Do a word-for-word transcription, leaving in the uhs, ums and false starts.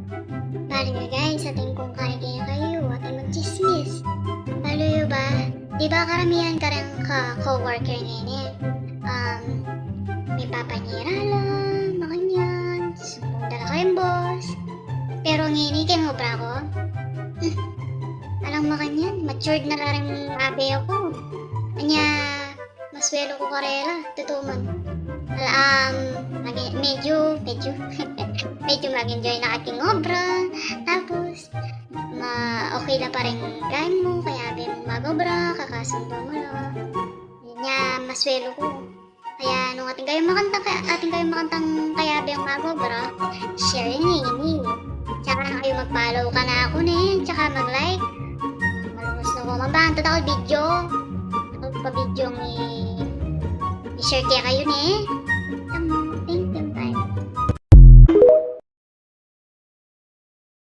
Bale guys, atin kung kaya kayu, atin magtsismis. Balu yu ba? Di ba karamihan kareng ka-coworker ngeni, um, mipapanyira la, makanyan, sumbung da la kareng boss. Pero ngeni keng obra ku, hmm, alang makanyan, matured na la reng abe ku. Anya, maswelu ku karela, tutu man. Ala, um, magi-, medyu, medyu, medyu mag-enjoy na ka king obra. Tapos, ma-, okay la pa reng gawan mu keng abe mung mag-obra, kakasundu mu la. Nya, maswelu ku. Kaya nung atin kayu makantang, kaya, atin kayu makantang keng abe mung mag-obra, share ye ngeni. Tsaka na kayu mag-follow kanaku ne, tsaka mag-like. Malugud na ku mabantu dakal video. Dakal pa video ngi-, i-share kekayu ne.